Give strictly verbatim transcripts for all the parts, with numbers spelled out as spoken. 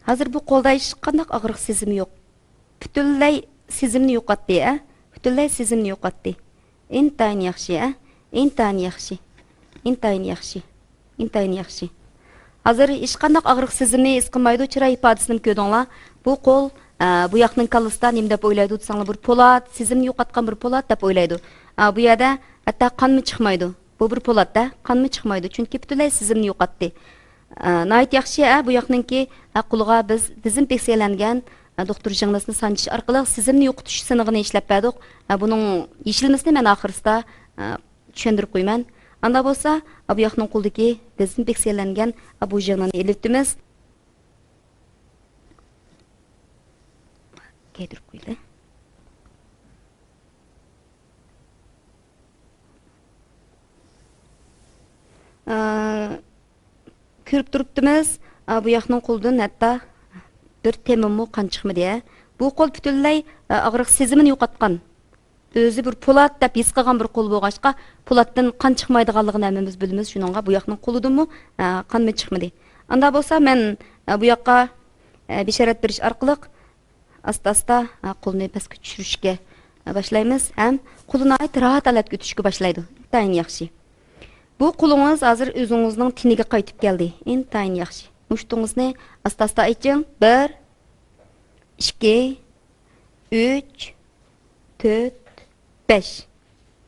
ھازىر بۇ قولدا ھېچقانداق ئاغرىق سېزىمى يوق. پۈتۈنلەي سېزىمنى يوقاتتى، ھە؟ پۈتۈنلەي سېزىمنى يوقاتتى. ئىنتايىن ياخشى، ھە؟ ئىنتايىن ياخشى. ئىنتايىن ياخشى. ئىنتايىن ياخشى. ھازىر ھېچقانداق ئاغرىق سېزىمنى ھېس قىلمايدۇ، چىراي ئىپادىسىنىمۇ كۆردۈڭلار. بۇ قول، ئە، بۇ ياقنىڭ كاللىسىدا نېمە دەپ ئويلايدۇ دېسەڭلار، بىر پولات، سېزىمنى يوقاتقان بىر پولات دەپ ئويلايدۇ. ئە، بۇ يەردە ھەتتا قانمۇ چىقمايدۇ. بۇ بىر پولات-دە، قانمۇ چىقمايدۇ، چۈنكى پۈتۈنلەي سېزىمنى يوقاتتى. ئە، ناھايىتى ياخشى، ئە، بۇ ياقنىڭكى، ئە، قولىغا بىز دېزىنفېكسىيەلەنگەن، ئە، دوختۇر ژىڭنىسىنى سانچىش ئارقىلىق سېزىمنى يوقىتىش سىنىقىنى ئىشلەپ بەردۇق. ئە، بۇنىڭ يېشىلمىسىنى مەن ئاخىرسىدا، ئە، چۈشەندۈرۈپ قويىمەن. ئاندا بولسا، ئە، بۇ ياقنىڭ قولىدىكى دېزىنفېكسىيەلەنگەن، ئە، بۇ ژىڭنىنى ئېلىۋېتىمىز. كەيدۈرۈپ قويىلى. ئا، كۆرۈپ تۇرۇپتىمىز، ئا، بۇ ياقنىڭ قولىدىن ھەتتا بىر تېمىمۇ قان چىقمىدى، ھە. بۇ قول پۈتۈنلەي، ئا، ئاغرىق سېزىمىنى يوقاتقان. ئۆزى بىر پولات دەپ ھېس قىلغان بىر قول بولغاچقا، پولاتتىن قان چىقمايدىغانلىقىنى ھەممىمىز بىلىمىز. شۇنىڭغا بۇ ياقنىڭ قولىدىنمۇ، ئا، قانمۇ چىقمىدى. ئاندا بولسا مەن، ئا، بۇ ياققا، ئا، بېشارەت بېرىش ئارقىلىق ئاستا-ئاستا، ھە، قولنى پەسكە چۈشۈرۈشكە، ھە، باشلايمىز ھەم قولى ناھايىتى راھەت ھالەتكە ئۆتۈشكە باشلايدۇ. ئىنتايىن ياخشى. بۇ قولىڭىز ھازىر ئۆزىڭىزنىڭ تېنىگە قايتىپ كەلدى. ئىنتايىن ياخشى. مۇشتۇڭىزنى ئاستا-ئاستا ئېچىڭ. بىر، ئىككى، ئۈچ، تۆت، بەش.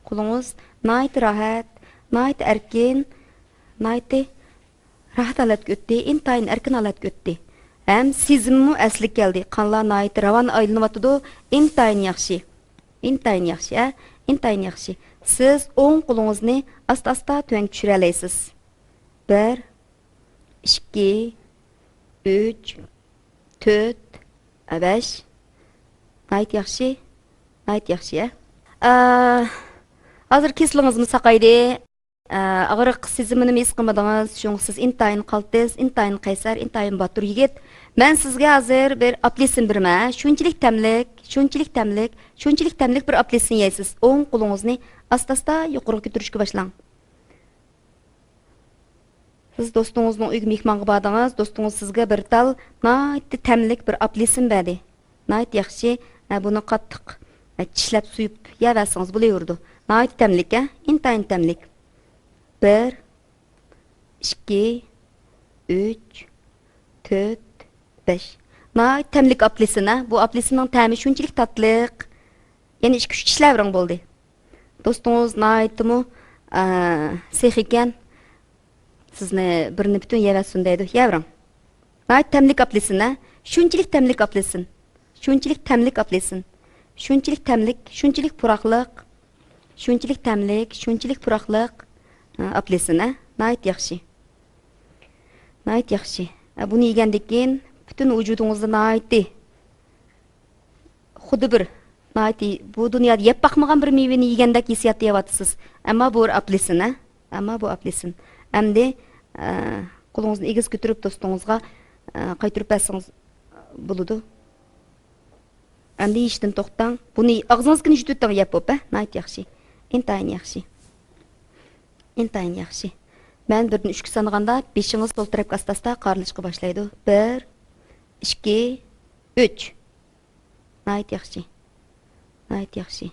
قولىڭىز ناھايىتى راھەت، ناھايىتى ئەركىن، ناھايىتى راھەت ھالەتكە ئۆتتى، ئىنتايىن ئەركىن ھالەتكە ئۆتتى. ھەم سېزىممۇ ئەسلىگە كەلدى. قانلار ناھايىتى راۋان ئايلىنىۋاتىدۇ. ئىنتايىن ياخشى. ئىنتايىن ياخشى، ھە؟ ئىنتايىن ياخشى. سىز ئوڭ قولىڭىزنى ئاستا-ئاستا تۆۋەنگە چۈشۈرەلەيسىز. بىر، ئىككى، ئۈچ، تۆت، بەش. ناھايىتى ياخشى. ناھايىتى ياخشى، ھە؟ ئا، ھازىر كېسىلىڭىزمۇ ساقايدى. ئە، ئاغرىق سېزىمىنىمۇ ھېس قىلمىدىڭىز، شۇڭا سىز ئىنتايىن قالتىس، ئىنتايىن قەيسەر، ئىنتايىن باتۇر يىگىت. مەن سىزگە ھازىر بىر ئاپېلسىن بېرىمەن. شۇنچىلىك تەملىك، شۇنچىلىك تەملىك، شۇنچىلىك تەملىك بىر ئاپېلسىن يەيسىز. ئوڭ قولىڭىزنى ئاستا-ئاستا يۇقىرىغا كۆتۈرۈشكە باشلاڭ. سىز دوستىڭىزنىڭ ئۆيىگە مېھمانغا باردىڭىز، دوستىڭىز سىزگە بىر تال ناھايىتى تەملىك بىر ئاپېلسىن بەردى. ناھايىتى ياخشى. ھە، بۇنى قاتتىق، ھە، چىشلەپ سويۇپ يەۋەرسىڭىز بولۇۋېرىدۇ. ناھايىتى تەملىك، ھە؟ ئىنتايىن تەملىك. بىر، ئىككى، ئۈچ، تۆت، بەش. ناھايىتى تەملىك ئاپېلسىن، ھە؟ بۇ ئاپېلسىننىڭ تەمى شۇنچىلىك تاتلىق. يەنە ئىككى، ئۈچ چىشلەۋېرىڭ بولدى. دوستىڭىز ناھايىتىمۇ، ئە، سېخىي ئىكەن. سىزنى بىرنى پۈتۈن يەۋەتسۇن دەيدۇ. يەۋېرىڭ. ناھايىتى تەملىك ئاپېلسىن، ھە؟ شۇنچىلىك تەملىك ئاپېلسىن. شۇنچىلىك تەملىك ئاپېلسىن. شۇنچىلىك تەملىك، شۇنچىلىك پۇراقلىق. شۇنچىلىك تەملىك، شۇنچىلىك پۇراقلىق. ھە، ئاپېلسىن، ھە؟ ناھايىتى ياخشى. ناھايىتى ياخشى. ھە، بۇنى يېگەندىن كېيىن پۈتۈن ۋۇجۇدىڭىزدا ناھايىتى خۇددى بىر ناھايىتى بۇ دۇنيادا يەپ باقمىغان بىر مېۋىنى يېگەندەك ھېسسىياتتا يەۋاتىسىز. ئەمما بۇ بىر ئاپېلسىن، ھە؟ ئەمما بۇ ئاپېلسىن. ئەمدى، ئە، قولىڭىزنى ئېگىز كۆتۈرۈپ دوستىڭىزغا، ئە، قايتۇرۇپ بەرسىڭىز بولىدۇ. ئەمدى يېيىشتىن توختاڭ. بۇنى ئاغزىڭىزغا يېتىۋېتىڭ يەپ بولۇپ، ھە؟ ناھايىتى ياخشى. ئىنتايىن ياخشى. ئىنتايىن ياخشى. مەن بىردىن ئۈچكە سانىغاندا بېشىڭىز سول تەرەپكە ئاستا-ئاستا قايرىلىشقا باشلايدۇ. بىر، ئىككى، ئۈچ. ناھايىتى ياخشى. ناھايىتى ياخشى.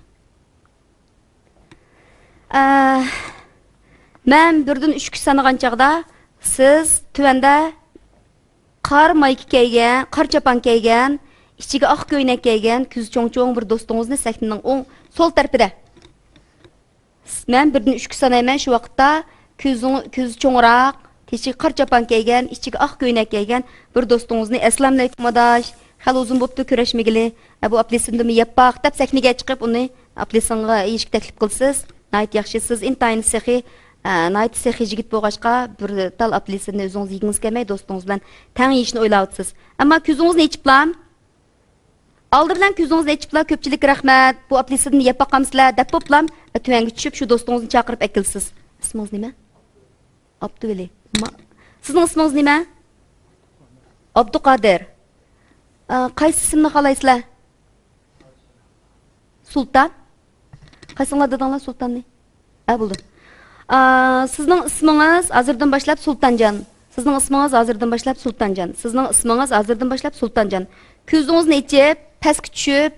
ئە، مەن بىردىن ئۈچكە سانىغان چاغدا سىز تۆۋەندە قارا مايكا كىيگەن، قارا چاپان كىيگەن، ئىچىگە ئاق كۆينەك كىيگەن، كۆزى چوڭ-چوڭ بىر دوستىڭىزنى سەھنىنىڭ ئوڭ، سول تەرىپىدە. مەن بىردىن ئۈچكە سانايمەن، شۇ ۋاقىتتا كۆزىڭ-، كۆزى چوڭراق، تېشىغا قارا چاپان كىيگەن، ئىچىگە ئاق كۆينەك كىيگەن بىر دوستىڭىزنى، «ئەسسالامۇئەلەيكۇم ئاداش، خېلى ئۇزۇن بوپتۇ كۆرۈشمىگىلى، ھە، بۇ ئاپېلسىندىنمۇ يەپ باق» دەپ سەھنىگە چىقىپ، ئۇنى ئاپېلسىنغا يېيىشكە تەكلىپ قىلىسىز. ناھايىتى ياخشى، سىز ئىنتايىن سېخىي، ھە، ناھايىتى سېخىي يىگىت بولغاچقا، بىر تال ئاپېلسىننى ئۆزىڭىز يېگىڭىز كەلمەي، دوستىڭىز بىلەن تەڭ يېيىشنى ئويلاۋاتىسىز. ئەمما كۆزىڭىزنى ئېچىپلا، ئالدى بىلەن كۆزىڭىزنى ئېچىپلا، «كۆپچىلىك رەھمەت، بۇ ئاپېلسىندىن يەپ باقامسىلەر» دەپ بوپلا، تۆۋەنگە چۈشۈپ، شۇ دوستىڭىزنى چاقىرىپ ئەكېلىسىز. ئىسمىڭىز نېمە؟ ئابدۇۋەلى. ما-، سىزنىڭ ئىسمىڭىز نېمە؟ ئابدۇقادىر. ئا، قايسى ئىسىمنى خالايسىلەر؟ سۇلتان. قايسىڭلار دېدىڭلار سۇلتاننى؟ ھە، بولدى. ئا، سىزنىڭ ئىسمىڭىز ھازىردىن باشلاپ سۇلتانجان. سىزنىڭ ئىسمىڭىز ھازىردىن باشلاپ سۇلتانجان. سىزنىڭ ئىسمىڭىز ھازىردىن باشلاپ سۇلتانجان. كۆزىڭىزنى ئېچىپ، پەسكە چۈشۈپ،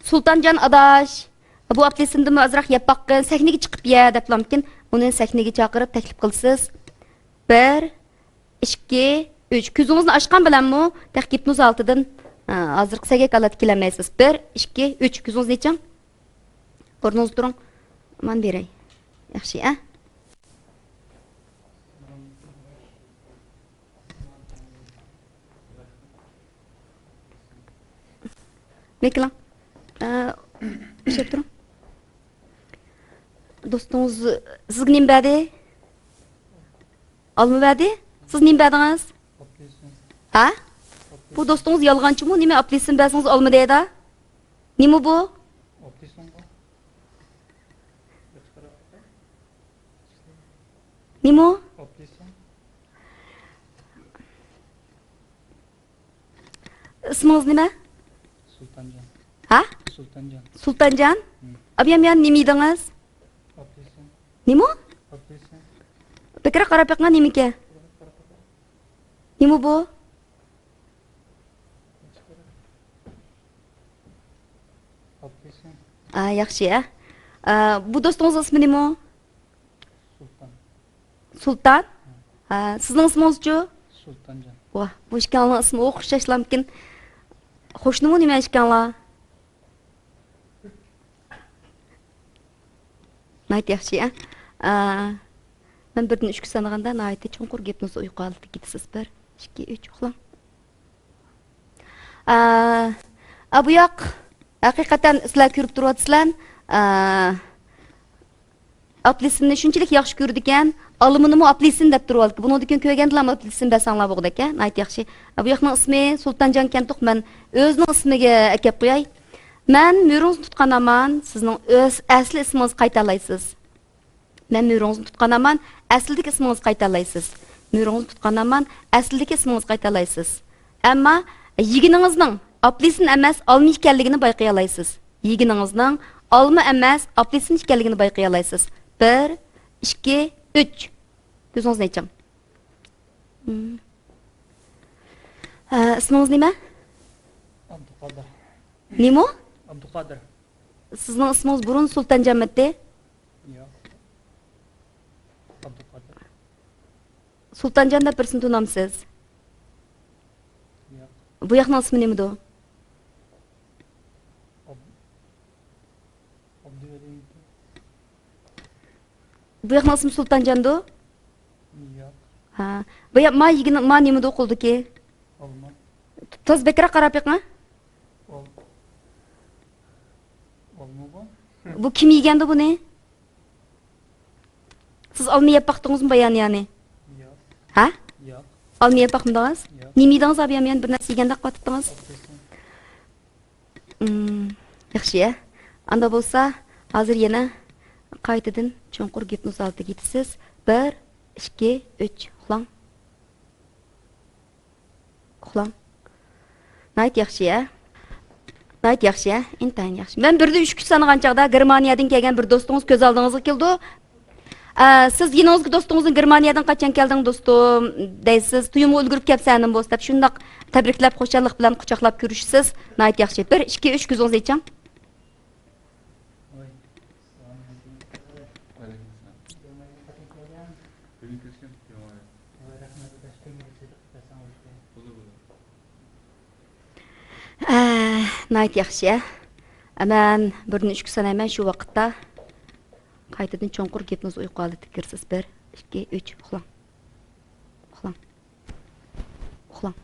سۇلتانجان ئاداش، بۇ ئاپېلسىندىنمۇ ئازراق يەپ باققىن، سەھنىگە چىقىپ يە، دەپلامكىن، ئۇنى سەھنىگە چاقىرىپ تەكلىپ قىلىسىز. بىر، ئىككى، ئۈچ. كۆزىڭىزنى ئاچقان بىلەنمۇ تېخى گىپنوز ھالىتىدىن، ھە، ھازىرقى سەگەك ھالەتكە كېلەلمەيسىز. بىر، ئىككى، ئۈچ. كۆزىڭىزنى ئېچىڭ. ئورنىڭىزدا تۇرۇڭ. ئامان بېرەي. ياخشى، ھە؟ مەيكىلىڭ. ئە، ئىشلەپ تۇرۇڭ. دوستىڭىز سىزگە نېمە بەردى؟ ئالما بەردى؟ سىز نېمە بەردىڭىز؟ ھە؟ بۇ دوستىڭىز يالغانچىمۇ؟ نېمە، ئاپېلسىن بەرسىڭىز ئالما دەيدۇ. نېمە بۇ؟ نېمە ئۇ؟ ئىسمىڭىز نېمە؟ سۇلتانجان. ھە؟ سۇلتانجان. سۇلتانجان؟ ھىم. ئابىيام يەنە نېمە يېدىڭىز؟ ئاپېلسىن. نېمە ئۇ؟ ئاپېلسىن. بەكرەك قاراپ بېقىڭا، نېمىكەن؟ نېمە بۇ؟ ئاپېلسىن. ئا، ياخشى، ھە. ئا، بۇ دوستىڭىزنىڭ ئىسمى نېمە ئۇ؟ سۇلتان. سۇلتان؟ ھە. ھە، سىزنىڭ ئىسمىڭىزچۇ؟ سۇلتانجان. ۋاھ، بۇ ئىككىڭلارنىڭ ئىسمى ئوخشاشلامكىن. قوشنىمۇ نېمە ئىككىڭلار؟ ناھايىتى ياخشى، ھە؟ ئا، مەن بىردىن ئۈچكە سانىغاندا ناھايىتى چوڭقۇر گىپنوز ئۇيقۇ ھالىتىگە كېتىسىز. بىر، ئىككى، ئۈچ، ئۇخلاڭ. ئا، ئا، بۇ ياق، ھەقىقەتەن سىلەر كۆرۈپ تۇرۇۋاتىسىلەر، ئا، ئاپېلسىننى شۇنچىلىك ياخشى كۆرىدىكەن، ئالمىنىمۇ ئاپېلسىن دەپ تۇرۇۋالىدىكەن. بۇنىڭدىن كېيىن كۆرگەندىلا ئاپېلسىن بەرسەڭلار بولغۇدەك، ھە؟ ناھايىتى ياخشى. ئا، بۇ ياقنىڭ ئىسمى سۇلتانجان كەنتۇق، مەن ئۆزىنىڭ ئىسمىگە ئەكەپ قوياي. مەن مۈرىڭىزنى تۇتقان ھامان سىزنىڭ ئۆز ئەسلى ئىسمىڭىزنى قايتالايسىز. مەن مۈرىڭىزنى تۇتقان ھامان ئەسلىدىكى ئىسمىڭىزنى قايتالايسىز. مۈرىڭىزنى تۇتقان ھامان ئەسلىدىكى ئىسمىڭىزنى قايتالايسىز. ئەمما يېگىنىڭىزنىڭ ئاپېلسىن ئەمەس، ئالما ئىكەنلىكىنى بايقىيالايسىز. يېگىنىڭىزنىڭ ئالما ئەمەس، ئاپېلسىن ئىكەنلىكىنى بايقىيالايسىز. بىر، ئىككى، ئۈچ. كۆزىڭىزنى ئېچىڭ. ھىم. ھە، ئىسمىڭىز نېمە؟ ئابدۇقادىر. نېمە؟ ئابدۇقادىر. سىزنىڭ ئىسمىڭىز بۇرۇن سۇلتانجانمىتى؟ ياق. ئابدۇقادىر. سۇلتانجان دەپ بىرسىنى تونۇمسىز؟ ياق. بۇ ياقنىڭ ئىسمى نېمىدۇ؟ ئاب-، ئابدۇۋەلى. بۇ ياقنىڭ ئىسمى سۇلتانجاندۇ؟ ياق. ھە. بۇ ياق، ما يېگىنى، ما نېمىدۇ قولدىكى؟ ئالما. تازا بەكرەك قاراپ بېقىڭ. ئال-، ئالما بۇ. بۇ كىم يېگەندۇ بۇنى؟ سىز ئالما يەپ باقتىڭىزمۇ بايان يەنى؟ ياق. ھە؟ ياق. ئالما يەپ باقمىدىڭىز؟ ياق. نېمە يېدىڭىز ئابىيام يەنى؟ بىر نەرسە يېگەندەك قىلىۋاتاتتىڭىز. ئاپېلسىن. ئىم، ياخشى، ھە؟ ئاندا بولسا، ھازىر يەنە قايتىدىن چوڭقۇر گىپنوز ھالىتىگە كېتىسىز. بىر، ئىككى، ئۈچ، ئۇخلاڭ. ئۇخلاڭ. ناھايىتى ياخشى، ھە؟ ناھايىتى ياخشى، ھە؟ ئىنتايىن ياخشى. مەن بىردىن ئۈچكە سانىغان چاغدا گېرمانىيەدىن كەلگەن بىر دوستىڭىز كۆز ئالدىڭىزغا كېلىدۇ. ئە، سىز يېنىڭىزغا دوستىڭىزنى «گېرمانىيەدىن قاچان كەلدىڭ، دوستۇم؟» دەيسىز، «تويۇمغا ئۈلگۈرۈپ كەپسەن بولسا» دەپ، شۇنداق تەبرىكلەپ، خۇشاللىق بىلەن قۇچاقلاپ كۆرۈشىسىز. ناھايىتى ياخشى. بىر، ئىككى، ئۈچ، كۆزىڭىزنى ئېچىڭ. ئە، ناھايىتى ياخشى، ئە. مەن بىردىن ئۈچكە سانايمەن، شۇ ۋاقىتتا قايتىدىن چوڭقۇر گىپنوز ئۇيقۇ ھالىتىگە كىرىسىز. بىر، ئىككى، ئۈچ، ئۇخلاڭ. ئۇخلاڭ. ئۇخلاڭ.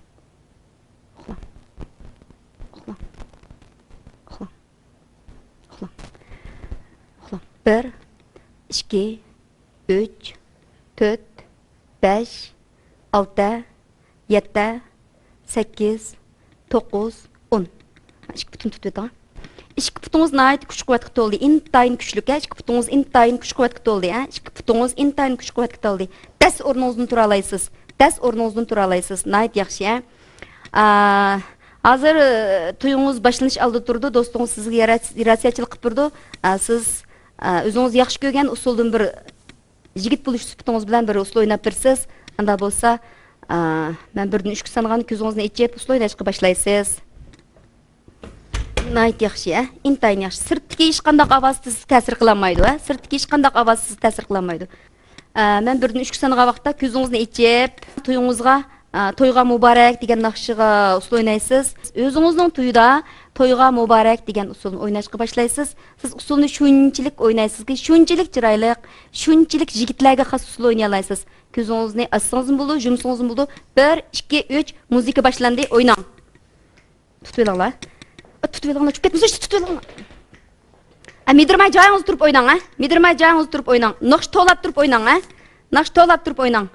ئۇخلاڭ. ئۇخلاڭ. ئۇخلاڭ. بىر، ئىككى، ئۈچ، تۆت، بەش، ئالتە، يەتتە، سەككىز، توققۇز، ئون. ئىككى پۇتۇم تۇتۇۋېتىڭ. ئىككى پۇتىڭىز ناھايىتى كۈچ قۇۋۋەتكە تولدى. ئىنتايىن كۈچلۈك، ھە؟ ئىككى پۇتىڭىز ئىنتايىن كۈچ قۇۋۋەتكە تولدى، ھە؟ ئىككى پۇتىڭىز ئىنتايىن كۈچ قۇۋۋەتكە تولدى. تەس ئورنىڭىزدىن تۇرالايسىز. تەس ئورنىڭىزدىن تۇرالايسىز. ناھايىتى ياخشى، ھە؟ ئا، ھازىر، ئى، تويىڭىز باشلىنىش ئالدىدا تۇرىدۇ. دوستىڭىز سىزگە راتسىيەچىلىك قىلىپ بېرىدۇ. ئا، سىز، ئا، ئۆزىڭىز ياخشى كۆرگەن ئۇسسۇلدىن بىر يىگىت بولۇش سۈپىتىڭىز بىلەن بىر ئۇسسۇل ئويناپ بېرىسىز. ئاندا بولسا، ئا، مەن بىردىن ئۈچكە سانىغاندا كۆزىڭىزنى ئېچىپ ئۇسسۇل ئويناشقا باشلايسىز. ناھايىتى ياخشى، ھە؟ ئىنتايىن ياخشى. سىرتتىكى ھېچقانداق ئاۋاز سىزگە تەسىر قىلالمايدۇ، ھە؟ سىرتتىكى ھېچقانداق ئاۋاز سىزگە تەسىر قىلالمايدۇ. ئە، مەن بىردىن ئۈچكە سانىغان ۋاقىتتا كۆزىڭىزنى ئېچىپ، تويىڭىزغا، ئە، تويغا مۇبارەك دېگەن ناخشىغا ئۇسسۇل ئوينايسىز. ئۆزىڭىزنىڭ تويىدا تويغا مۇبارەك دېگەن ئۇسسۇلنى ئويناشقا باشلايسىز. سىز ئۇسسۇلنى شۇنچىلىك ئوينايسىزكى، شۇنچىلىك چىرايلىق، شۇنچىلىك يىگىتلەرگە خاس ئۇسسۇل ئوينىيالايسىز. كۆزىڭىزنى ئاچسىڭىزمۇ بولىدۇ، يۇمسىڭىزمۇ بولىدۇ. بىر، ئىككى، ئۈچ، مۇزىكا باشلاندى، ئويناڭ. تۇتۇۋېلىڭلار. ئا، تۇتۇۋېلىڭلار، چۈشۈپ كەتمىسۇن، تۇتۇۋېلىڭلار. ئا، مىدىرماي جايىڭىزدا تۇرۇپ ئويناڭ، ھە؟ مىدىرماي جايىڭىزدا تۇرۇپ ئويناڭ. ناخشا توۋلاپ تۇرۇپ ئويناڭ، ھە؟ ناخشا توۋلاپ تۇرۇپ ئويناڭ.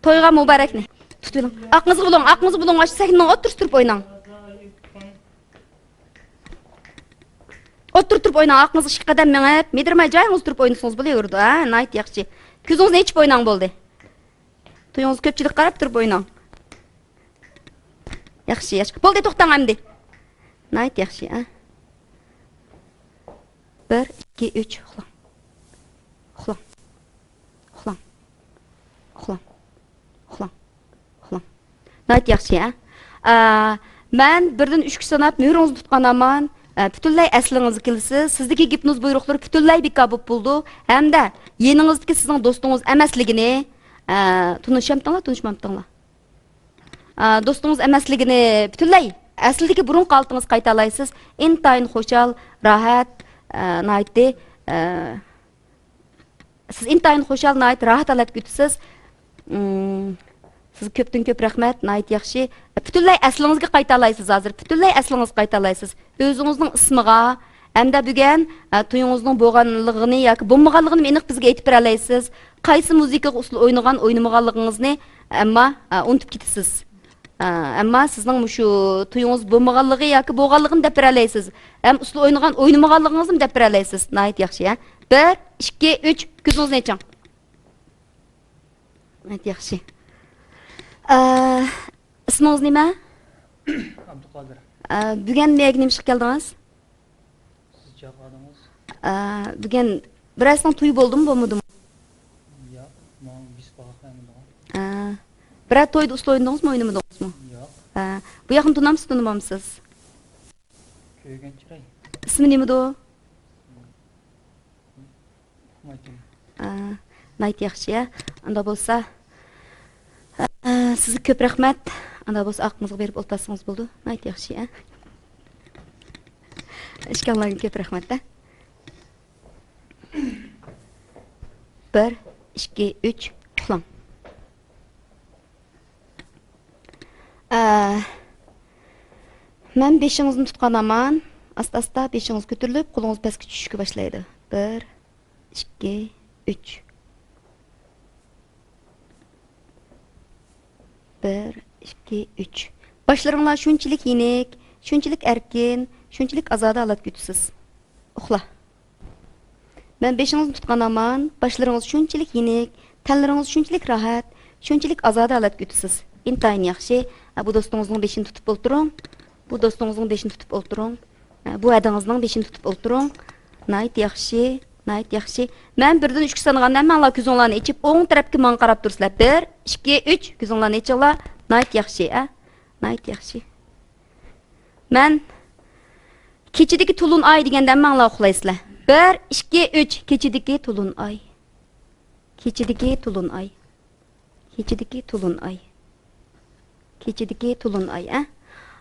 تويغا مۇبارەكنى. تۇتۇۋېلىڭ. ئاقىڭىزغا بولۇڭ، ئاقىڭىزغا بولۇڭ، ئاشۇ سەھنىنىڭ ئوتتۇرىسىدا تۇرۇپ ئويناڭ. ئوتتۇرىدا تۇرۇپ ئويناڭ، ئاقىڭىزغا ئىككى قەدەم مېڭىپ، مىدىرماي جايىڭىزدا تۇرۇپ ئوينىسىڭىز بولۇۋېرىدۇ، ھە؟ ناھايىتى ياخشى. كۆزىڭىزنى ئېچىپ ئويناڭ، بولدى. تويىڭىزغا كۆپچىلىك قاراپ تۇرۇپ ئويناڭ. ياخشى، ياخشى. بولدى، توختاڭ ئەمدى. ناھايىتى ياخشى، ھە. بىر، ئىككى، ئۈچ، ئۇخلاڭ. ئۇخلاڭ. ئۇخلاڭ. ئۇخلاڭ. ئۇخلاڭ. ئۇخلاڭ. ناھايىتى ياخشى، ھە. ئا، مەن بىردىن ئۈچكە ساناپ، مۈرىڭىزنى تۇتقان ھامان، ئە، پۈتۈنلەي ئەسلىڭىزگە كېلىسىز. سىزدىكى گىپنوز بۇيرۇقلىرى پۈتۈنلەي بىكار بولۇپ بولىدۇ. ھەمدە يېنىڭىزدىكى سىزنىڭ دوستىڭىز ئەمەسلىكىنى، ئە، تونۇشامتىڭلار، تونۇشمامتىڭلار؟ ئا، دوستىڭىز ئەمەسلىكىنى پۈتۈنلەي ئەسلىدىكى بۇرۇنقى ھالىتىڭىزگە قايتالايسىز. ئىنتايىن خۇشال، راھەت، ئا، ناھايىتى، ئا، سىز ئىنتايىن خۇشال، ناھايىتى راھەت ھالەتكە ئۆتىسىز. ئىم، سىزگە كۆپتىن كۆپ رەھمەت، ناھايىتى ياخشى. پۈتۈنلەي ئەسلىڭىزگە قايتالايسىز ھازىر، پۈتۈنلەي ئەسلىڭىزگە قايتالايسىز. ئۆزىڭىزنىڭ ئىسمىغا، ھەمدە بۈگۈن، ئە، تويىڭىزنىڭ بولغانلىقىنى ياكى بولمىغانلىقىنى ئېنىق بىزگە ئېيتىپ بېرەلەيسىز. قايسى مۇزىكىغا ئۇسسۇل ئوينىغان، ئوينىمىغانلىقىڭىزنى، ئەمما، ئە، ئۇنتۇپ كېتىسىز. ئە، ئەمما سىزنىڭ مۇشۇ تويىڭىز بولمىغانلىقى ياكى بولغانلىقىنى دەپ بېرەلەيسىز. ھەم ئۇسسۇل ئوينىغان، ئوينىمىغانلىقىڭىزنى دەپ بېرەلەيسىز. ناھايىتى ياخشى، ھە. بىر، ئىككى، ئۈچ، كۆزىڭىزنى ئېچىڭ. ناھايىتى ياخشى. ئە، ئىسمىڭىز نېمە؟ ئابدۇقادىر. ئە، بۈگۈن نېمە ئىشقا كەلدىڭىز؟ سىز چاقىردىڭىز. ئە، بۈگۈن بىرەرسىنىڭ تويى بولدىمۇ، بولمىدىمۇ؟ ياق، ماڭا بىز باقمىدىغان. ئە، بىرەر تويدا ئۇسسۇل ئوينىدىڭىزمۇ، ئوينىمىدىڭىزمۇ؟ ياق. ئە، بۇ ياقنى تونامسىز، تونۇمامسىز؟ كۆرگەن چىراي. ئىسمى نېمىدۇ؟ ئۇقمايتتىم. ئا، ناھايىتى ياخشى، ھە. ئاندا بولسا، ئا، سىزگە كۆپ رەھمەت. ئاندا بولسا ئاقىڭىزغا بېرىپ ئولتۇرسىڭىز بولىدۇ. ناھايىتى ياخشى، ھە. ئىككىڭلارغا كۆپ رەھمەت، ھە. بىر، ئىككى، ئۈچ، ئۇخلاڭ. ئە، مەن بېشىڭىزنى تۇتقان ھامان، ئاستا-ئاستا بېشىڭىز كۆتۈرۈلۈپ، قولىڭىز پەسكە چۈشۈشكە باشلايدۇ. بىر، ئىككى، ئۈچ. بىر، ئىككى، ئۈچ. باشلىرىڭلار شۇنچىلىك يېنىك، شۇنچىلىك ئەركىن، شۇنچىلىك ئازادە ھالەتكە ئۆتىسىز. ئۇخلا. مەن بېشىڭىزنى تۇتقان ھامان، باشلىرىڭىز شۇنچىلىك يېنىك، تەنلىرىڭىز شۇنچىلىك راھەت، شۇنچىلىك ئازادە ھالەتكە ئۆتىسىز. ئىنتايىن ياخشى. ھە، بۇ دوستىڭىزنىڭ بېشىنى تۇتۇپ ئولتۇرۇڭ. بۇ دوستىڭىزنىڭ بېشىنى تۇتۇپ ئولتۇرۇڭ. ھە، بۇ ھەدىڭىزنىڭ بېشىنى تۇتۇپ ئولتۇرۇڭ. ناھايىتى ياخشى، ناھايىتى ياخشى. مەن بىردىن ئۈچكە سانىغاندا ھەممەڭلار كۆزۈڭلارنى ئېچىپ، ئوڭ تەرەپكە ماڭا قاراپ تۇرىسىلەر. بىر، ئىككى، ئۈچ. كۆزۈڭلارنى ئېچىڭلار. ناھايىتى ياخشى، ھە؟ ناھايىتى ياخشى. مەن كېچىدىكى تولۇن ئاي دېگەندە ھەممەڭلار ئۇخلايسىلەر. بىر، ئىككى، ئۈچ. كېچىدىكى تولۇن ئاي. كېچىدىكى تولۇن ئاي. كېچىدىكى تولۇن ئاي. كېچىدىكى تولۇن ئاي، ئە؟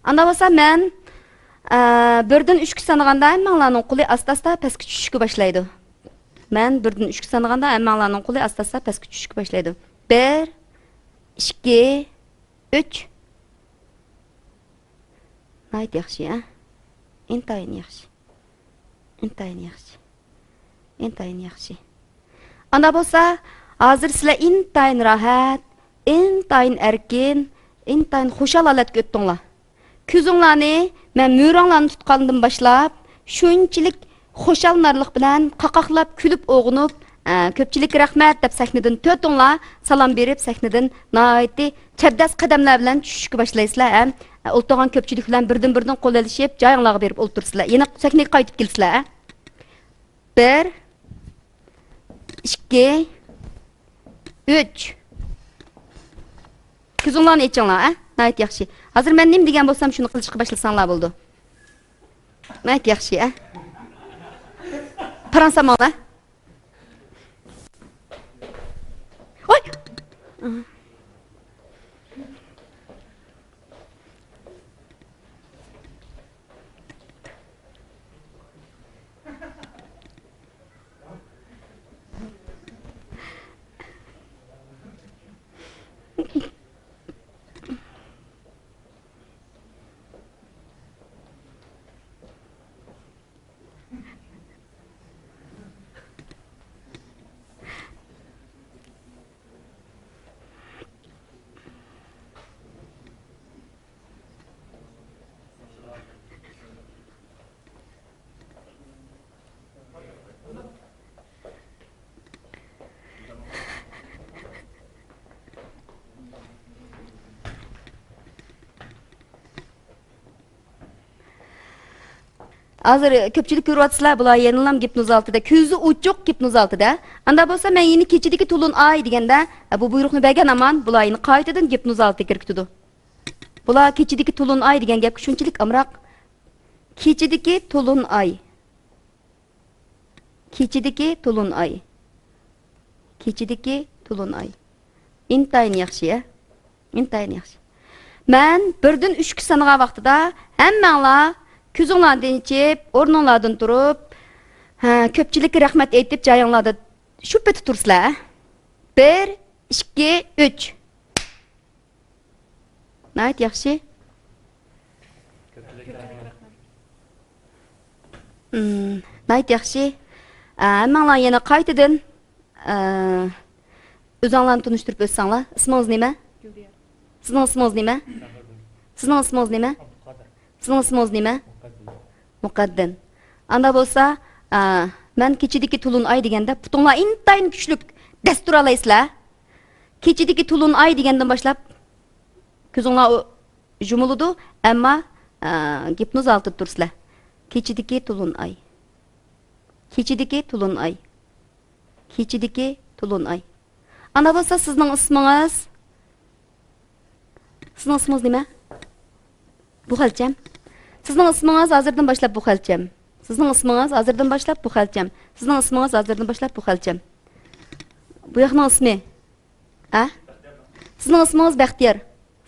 ئاندا بولسا مەن، ئە، بىردىن ئۈچكە سانىغاندا ھەممەڭلارنىڭ قولى ئاستا-ئاستا پەسكە چۈشۈشكە باشلايدۇ. مەن بىردىن ئۈچكە سانىغاندا ھەممەڭلارنىڭ قولى ئاستا-ئاستا پەسكە چۈشۈشكە باشلايدۇ. بىر، ئىككى، ئۈچ. ناھايىتى ياخشى، ھە؟ ئىنتايىن ياخشى. ئىنتايىن ياخشى. ئىنتايىن ياخشى. ئاندا بولسا، ھازىر سىلەر ئىنتايىن راھەت، ئىنتايىن ئەركىن، ئىنتايىن خۇشال ھالەتكە ئۆتتۈڭلار. كۆزۈڭلارنى مەن مۈرەڭلارنى تۇتقاندىن باشلاپ، شۇنچىلىك خۇشال نارلىق بىلەن قاقاقلاپ كۈلۈپ ئوغۇنۇپ، ئە، كۆپچىلىككە رەھمەت دەپ سەھنىدىن تۆتۈڭلار سالام بېرىپ، سەھنىدىن ناھايىتى چەبدەس قەدەملەر بىلەن چۈشۈشكە باشلايسىلەر ھەم، ئە، ئولتۇرغان كۆپچىلىك بىلەن بىردىن-بىردىن قول ئېلىشىپ، جايىڭلارغا بېرىپ ئولتۇرىسىلەر. يەنە سەھنىگە قايتىپ كېلىسىلەر، ھە. بىر، ئىككى، ئۈچ. كۆزۈڭلارنى ئېچىڭلار، ئە؟ ناھايىتى ياخشى. ھازىر مەن نېمە دېگەن بولسام، شۇنى قىلىشقا باشلىساڭلار بولىدۇ. ناھايىتى ياخشى، ئە؟ پاراڭ سالماڭلار. ۋاي! ھازىر كۆپچىلىك كۆرۈۋاتىسىلەر، بۇلار يەنىلا گىپنوز ھالىتىدە، كۆزى ئوچۇق گىپنوز ھالىتىدە. ئاندا بولسا مەن يەنە كېچىدىكى تولۇن ئاي دېگەندە، بۇ بۇيرۇقنى بەرگەن ھامان بۇلار يەنە قايتىدىن گىپنوز ھالىتىگە كىرىپ كېتىدۇ. بۇلار كېچىدىكى تولۇن ئاي دېگەن گەپكە شۇنچىلىك ئامراق. كېچىدىكى تولۇن ئاي. كېچىدىكى تولۇن ئاي. كېچىدىكى تولۇن ئاي. ئىنتايىن ياخشى، ھە؟ ئىنتايىن ياخشى. مەن بىردىن ئۈچكە سانىغان ۋاقتىدا ھەممەڭلار كۆزۈڭلاردىن ئېچىپ، ئورنۇڭلاردىن تۇرۇپ، ھە، كۆپچىلىككە رەھمەت ئېيتىپ، جايىڭلاردا شۇ پېتى تۇرسىلەر، ھە؟ بىر، ئىككى، ئۈچ. ناھايىتى ياخشى. مم، ناھايىتى ياخشى. ئە، ھەممەڭلار يەنە قايتىدىن، ئە، ئۆزۈڭلارنى تونۇشتۇرۇپ ئۆتسەڭلار. ئىسمىڭىز نېمە؟ گۈلدىيار. سىزنىڭ ئىسمىڭىز نېمە؟ سىزنىڭ ئىسمىڭىز نېمە؟ ئابدۇقادىر. سىزنىڭ ئىسمىڭىز نېمە؟ مۇقەددەم. مۇقەددەم. ئاندا بولسا، ئە، مەن كېچىدىكى تولۇن ئاي دېگەندە پۇتۇڭلار ئىنتايىن كۈچلۈك دەس تۇرالايسىلەر. كېچىدىكى تولۇن ئاي دېگەندىن باشلاپ كۆزۈڭلار ئو-، يۇمۇلىدۇ، ئەمما، ئە، گىپنوز ھالىتىدە تۇرىسىلەر. كېچىدىكى تولۇن ئاي. كېچىدىكى تولۇن ئاي. كېچىدىكى تولۇن ئاي. ئانا بولسا سىزنىڭ ئىسمىڭىز؟ سىزنىڭ ئىسمىڭىز نېمە؟ بۇخەلچەم. سىزنىڭ ئىسمىڭىز ھازىردىن باشلاپ بۇخەلچەم. سىزنىڭ ئىسمىڭىز ھازىردىن باشلاپ بۇخەلچەم. سىزنىڭ ئىسمىڭىز ھازىردىن باشلاپ بۇخەلچەم. بۇ ياقنىڭ ئىسمى؟ ھە؟ سىزنىڭ ئىسمىڭىز بەختىيار.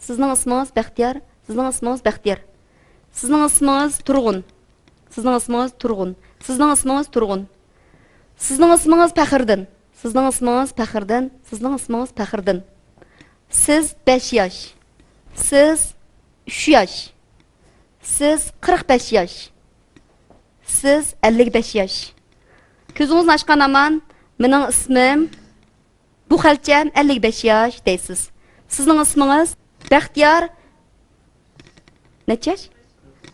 سىزنىڭ ئىسمىڭىز بەختىيار. سىزنىڭ ئىسمىڭىز بەختىيار. سىزنىڭ ئىسمىڭىز تۇرغۇن. سىزنىڭ ئىسمىڭىز تۇرغۇن. سىزنىڭ ئىسمىڭىز تۇرغۇن. سىزنىڭ ئىسمىڭىز پەخرىدىن. سىزنىڭ ئىسمىڭىز پەخرىدىن. سىزنىڭ ئىسمىڭىز پەخرىدىن. سىز بەش ياش. سىز ئۈچ ياش. سىز قىرىق بەش ياش. سىز ئەللىك بەش ياش. كۆزىڭىزنى ئاچقان ھامان، مېنىڭ ئىسمىم بۇخەلچەم، ئەللىك بەش ياش دەيسىز. سىزنىڭ ئىسمىڭىز بەختىيار، نەچچە ياش؟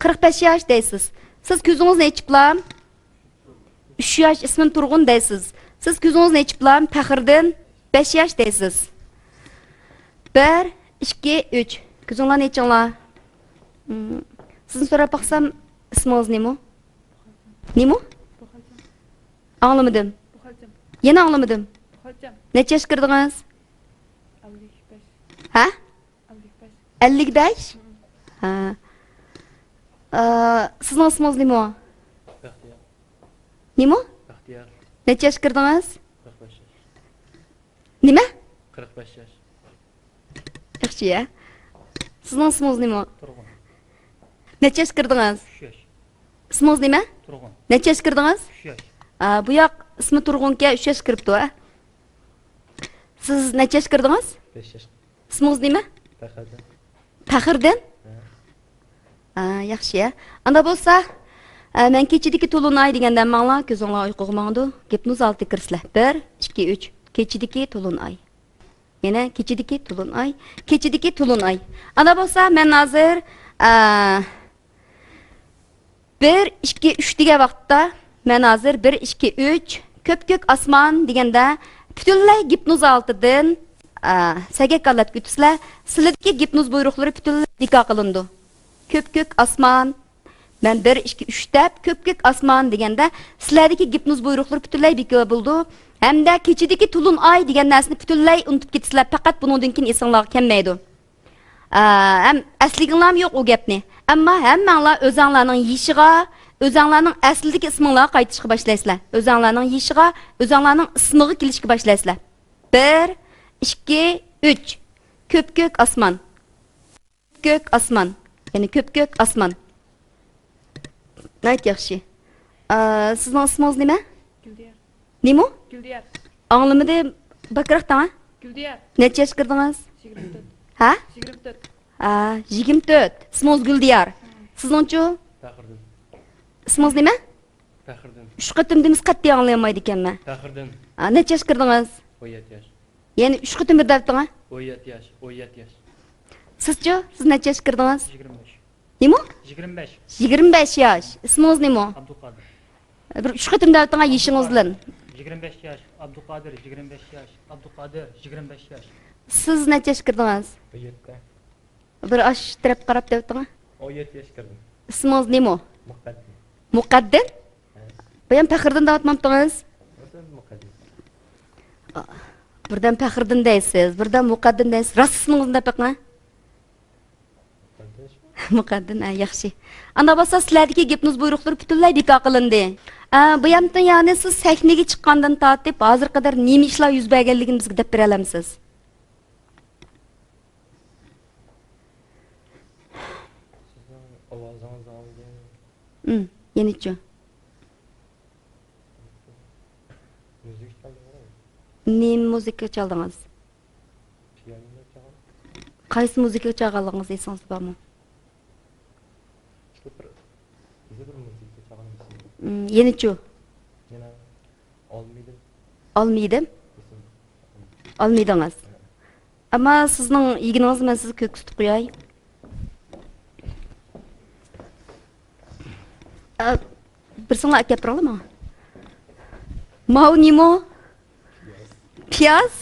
قىرىق بەش ياش دەيسىز. سىز كۆزىڭىزنى ئېچىپلا، ئۈچ ياش، ئىسمىم تۇرغۇن دەيسىز. سىز كۆزىڭىزنى ئېچىپلا، پەخرىدىن، بەش ياش دەيسىز. بىر، ئىككى، ئۈچ. كۆزۈڭلارنى ئېچىڭلار. مم. سىزنى سوراپ باقسام، ئىسمىڭىز نېمە؟ نېمە؟ ئاڭلىمىدىم. يەنە ئاڭلىمىدىم. نەچچە ياشقا كىردىڭىز؟ ھە؟ ئەللىك بەش. ھە. ئا، سىزنىڭ ئىسمىڭىز نېمە؟ بەختىيار. نېمە؟ بەختىيار. نەچچە ياشقا كىردىڭىز؟ قىرىق بەش ياش. نېمە؟ قىرىق بەش ياش. ياخشى، يا. سىزنىڭ ئىسمىڭىز نېمە؟ تۇرغۇن. نەچچە ياشقا كىردىڭىز؟ ئۈچ ياش. ئىسمىڭىز نېمە؟ تۇرغۇن. نەچچە ياشقا كىردىڭىز؟ ئۈچ ياش. ئا، بۇ ياق ئىسمى تۇرغۇنكەن، ئۈچ ياشقا كىرىپتۇ، ھە؟ سىز نەچچە ياشقا كىردىڭىز؟ بەش ياش. ئىسمىڭىز نېمە؟ پەخىردىن. پەخىردىن؟ ھە. ئا، ياخشى، يا. ئاندا بولسا، ئە، مەن كېچىدىكى تولۇن ئاي دېگەندە ماڭلا، كۆزۈڭلار ئۇيقۇغا ماڭىدۇ. گىپنوز ھالىتىگە كىرىسىلەر. بىر، ئىككى، ئۈچ. كېچىدىكى تولۇن ئاي. يەنە كېچىدىكى تولۇن ئاي. كېچىدىكى تولۇن ئاي. ئاندا بولسا، مەن ھازىر، ئە، بىر، ئىككى، ئۈچ دېگەن ۋاقىتتا، مەن ھازىر بىر، ئىككى، ئۈچ، كۆپكۆك ئاسمان دېگەندە، پۈتۈنلەي گىپنوز ھالىتىدىن، ئە، سەگەك ھالەتكە ئۆتىسىلەر. سىلىدىكى گىپنوز بۇيرۇقلىرى پۈتۈنلەي بىكار قىلىنىدۇ. كۆپكۆك ئاسمان، مەن بىر، ئىككى، ئۈچ دەپ، كۆپكۆك ئاسمان دېگەندە، سىلەردىكى گىپنوز بۇيرۇقلىرى پۈتۈنلەي بىكار بولىدۇ. ھەمدە كېچىدىكى تولۇن ئاي دېگەن نەرسىنى پۈتۈنلەي ئۇنتۇپ كېتىسىلەر. پەقەت بۇنىڭدىن كېيىن ئېسىڭلارغا كەلمەيدۇ. ئە، ھەم ئەسلىگىڭلارمۇ يوق ئۇ گەپنى. ئەمما ھەممەڭلار ئۆزەڭلارنىڭ يېشىغا، ئۆزەڭلارنىڭ ئەسلىدىكى ئىسمىڭلارغا قايتىشقا باشلايسىلەر. ئۆزەڭلارنىڭ يېشىغا، ئۆزەڭلارنىڭ ئىسمىغا كېلىشكە باشلايسىلەر. بىر، ئىككى، ئۈچ. كۆپكۆك ئاسمان. كۆك ئاسمان. يەنى كۆپكۆك ئاسمان. ناھايىتى ياخشى. ئا، سىزنىڭ ئىسمىڭىز نېمە؟ گۈلدىيار. نېمە؟ گۈلدىيار. ئاڭلىمىدىم. بەكرەك دەڭە. گۈلدىيار. نەچچە ياشقا كىردىڭىز؟ يىگىرمە تۆت. ھە؟ يىگىرمە تۆت. ھە، يىگىرمە تۆت. ئىسمىڭىز گۈلدىيار. سىزنىڭچۇ؟ پەخرىدىن. ئىسمىڭىز نېمە؟ پەخرىدىن. ئۈچ قېتىم دېمىسە قەتئىي ئاڭلىيالمايدىكەنمەن. پەخرىدىن. ھە، نەچچە ياشقا كىردىڭىز؟ ئون يەتتە ياش. يەنە ئۈچ قېتىم بىر دەۋېتىڭە. ئون يەتتە ياش، ئون يەتتە ياش. سىزچۇ؟ سىز نەچچە ياشقا كىردىڭىز؟ يىگىرمە بەش. نېمە؟ يىگىرمە بەش. يىگىرمە بەش ياش. ئىسمىڭىز نېمە؟ ئابدۇقادىر. بىر ئۈچ قېتىم دەۋېتىڭە يېشىڭىز بىلەن. يىگىرمە بەش ياش، ئابدۇقادىر، يىگىرمە بەش ياش، ئابدۇقادىر، يىگىرمە بەش ياش. سىز نەچچە ياشقا كىردىڭىز؟ ئون يەتتە. بىر ئاش تەرەپ قاراپ دەۋېتىڭە. ئون يەتتە ياشقا كىردىم. ئىسمىڭىز نېمە؟ مۇقەددىم. مۇقەددىم؟ ھە. بايام پەخرىدىن دەۋاتمامتىڭىز؟ مۇقەددىم. ئا، بىردەم پەخرىدىن دەيسىز، بىردەم مۇقەددىم دەيسىز. راست ئىسمىڭىزنى دەپ بېقىڭە. مۇقەددىم، ھە، ياخشى. ئانداق بولسا سىلەردىكى گىپنوز بۇيرۇقلىرى پۈتۈنلەي بىكار قىلىندى. ئە، بۇيامتىن يەنى سىز سەھنىگە چىققاندىن تارتىپ ھازىرغا قەدەر نېمە ئىشلار يۈز بەرگەنلىكىنى بىزگە دەپ بېرەلەمسىز؟ سىزنىڭ ئاۋازىڭىزنى ئاڭلىدىم. ئىم، يەنىچۇ؟ مۇزىكا چالدىڭىزمۇ؟ نېمە مۇزىكا چالدىڭىز؟ پىيانىنو چالغان. قايسى مۇزىكا چالغانلىقىڭىز ئېسىڭىزدە بارمۇ؟ شۇ بىر، بىزدە بىر مۇزىكا چالغان ئېسىمدە. ئىم، يەنىچۇ؟ يەنە ئالمىدىم. ئالمىدىم؟ ئېسىمدە. ئالمىدىڭىز. ھە. ئەمما سىزنىڭ يېگىنىڭىزنى مەن سىزگە كۆرسىتىپ قوياي. ئە، بىرسىڭلار ئەكەپ بېرىڭلار ماڭا. ماۋۇ نېمە؟ پىياز؟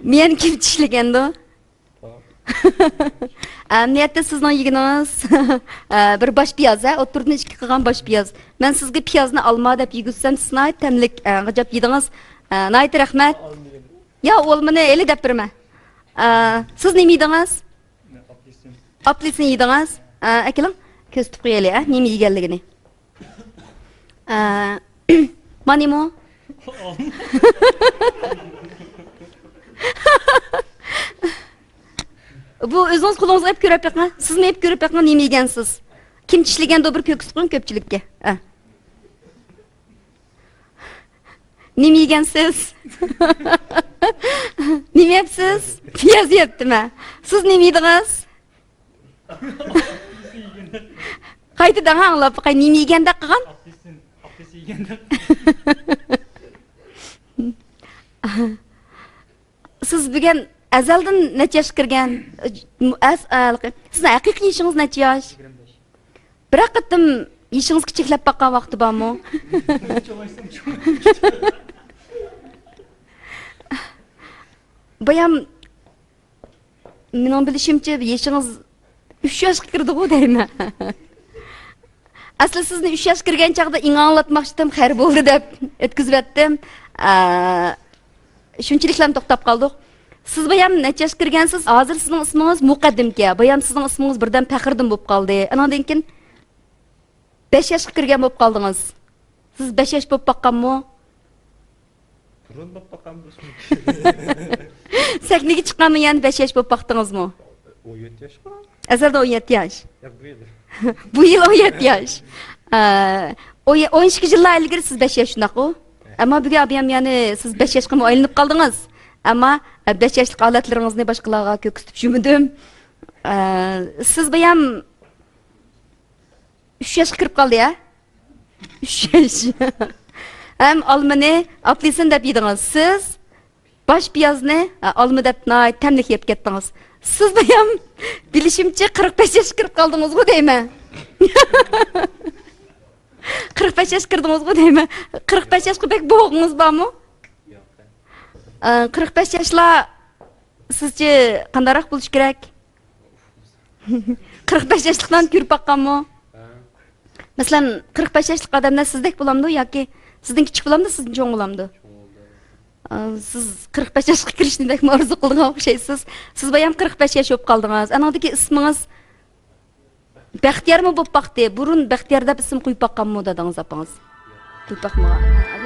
مېنى كىم چىشلىگەندۇ؟ ئەمەلىيەتتە سىزنىڭ يېگىنىڭىز، ئە، بىر باش پىياز، ھە؟ ئوتتۇرىدىن ئىككى قىلغان باش پىياز. مەن سىزگە پىيازنى ئالما دەپ يېگۈزسەم، سىز ناھايىتى تەملىك، ئە، غىجاپ يېدىڭىز. ئە، ناھايىتى رەھمەت. يا، ئالمىنى ئېلى دەپ بېرىمەن. ئە، سىز نېمە يېدىڭىز؟ ئاپېلسىن. ئاپېلسىن يېدىڭىز؟ ئە، ئەكېلىڭ، كۆرسىتىپ قويايلى، ئە، نېمە يېگەنلىكىنى. ئە، مانىمۇ؟ بۇ ئۆزىڭىز قولىڭىزغا ئېلىپ كۆرۈپ بېقىڭ. سىزمۇ ئېلىپ كۆرۈپ بېقىڭ، نېمە يېگەنسىز؟ كىم چىشلىگەندۇ بىر كۆرسىتىپ قويۇڭ كۆپچىلىككە. ئە. نېمە يېگەنسىز؟ نېمە يەپسىز؟ پىياز يەپتىمەن. سىز نېمە يېدىڭىز؟ قايتا دەڭ، ئاڭلاپ باقاي، نېمە يېگەندەك قىلغان؟ ئاپېلسىن، ئاپېلسىن يېگەندەك. سىز بۈگۈن ئەزەلدىن نەچچە ياشقا كىرگەن؟ ئەز-، ئە، سىزنىڭ ھەقىقىي يېشىڭىز نەچچە ياش؟ يىگىرمە بەش. بىرەر قېتىم يېشىڭىزغا چەكلەپ باققان ۋاقتى بارمۇ؟ بايام، مېنىڭ بىلىشىمچە، يېشىڭىز ئۈچ ياشقا كىردىغۇ دەيمەن. ئەسلى سىزنى ئۈچ ياشقا كىرگەن چاغدا ئېڭى ئاڭلاتماقچىدىم، خەير بولدى دەپ ئۆتكۈزۈۋەتتىم. ئە، شۇنچىلىكلام توختاپ قالدۇق. سىز بايام نەچچە ياشقا كىرگەنسىز؟ ھازىر سىزنىڭ ئىسمىڭىز مۇقەددىمكەن. بايام سىزنىڭ ئىسمىڭىز بىردەم پەخرىدىن بولۇپ قالدى. ئانىڭدىن كېيىن بەش ياشقا كىرگەن بولۇپ قالدىڭىز. سىز بەش ياش بولۇپ باققانمۇ؟ بۇرۇن بولۇپ باققان بولۇشى مۇمكىن. سەھنىگە چىققاندا يەنە بەش ياش بولۇپ باقتىڭىزمۇ؟ ئون يەتتە ياشقا. ئەزەلدە ئون يەتتە ياش. ياق، بۇ يىل. بۇ يىل ئون يەتتە ياش. ئە، ئون، ئون ئىككى يىللار ئىلگىرى سىز بەش ياش، شۇنداققۇ؟ ئەمما بۈگۈن ئابىيام يەنى سىز بەش ياشقىمۇ ئايلىنىپ قالدىڭىز. ئەمما، ئە، بەش ياشلىق ھالەتلىرىڭىزنى باشقىلارغا كۆرسىتىپ يۈرمىدىم. ئە، سىز بايام ئۈچ ياشقا كىرىپ قالدى، ھە؟ ئۈچ ياش. ھەم ئالمىنى ئاپېلسىن دەپ يېدىڭىز. سىز باش پىيازنى، ھە، ئالما دەپ ناھايىتى تەملىك يەپ كەتتىڭىز. سىز بايام بىلىشىمچە قىرىق بەش ياشقا كىرىپ قالدىڭىزغۇ دەيمەن. قىرىق بەش ياشقا كىردىڭىزغۇ دەيمەن. قىرىق بەش ياشقا بەك بوغۇڭىز بارمۇ؟ ئە، قىرىق بەش ياشلار سىزچە قانداقراق بولۇشى كېرەك؟ قىرىق بەش ياشلىقلارنى كۆرۈپ باققانمۇ؟ ھە. مەسىلەن، قىرىق بەش ياشلىق ئادەملەر سىزدەك بولامدۇ ياكى سىزدىن كىچىك بولامدۇ، سىزدىن چوڭ بولامدۇ؟ چوڭ بولىدۇ. سىز قىرىق بەش ياشقا كىرىشنى بەكمۇ ئارزۇ قىلىدىغان ئوخشايسىز. سىز بايام قىرىق بەش ياش بولۇپ قالدىڭىز. ئانىڭدىكى ئىسمىڭىز بەختىيارمۇ بولۇپ باقتى؟ بۇرۇن بەختىيار دەپ ئىسىم قويۇپ باققانمۇ دادىڭىز، ئاپىڭىز؟ قويۇپ باقمىغان.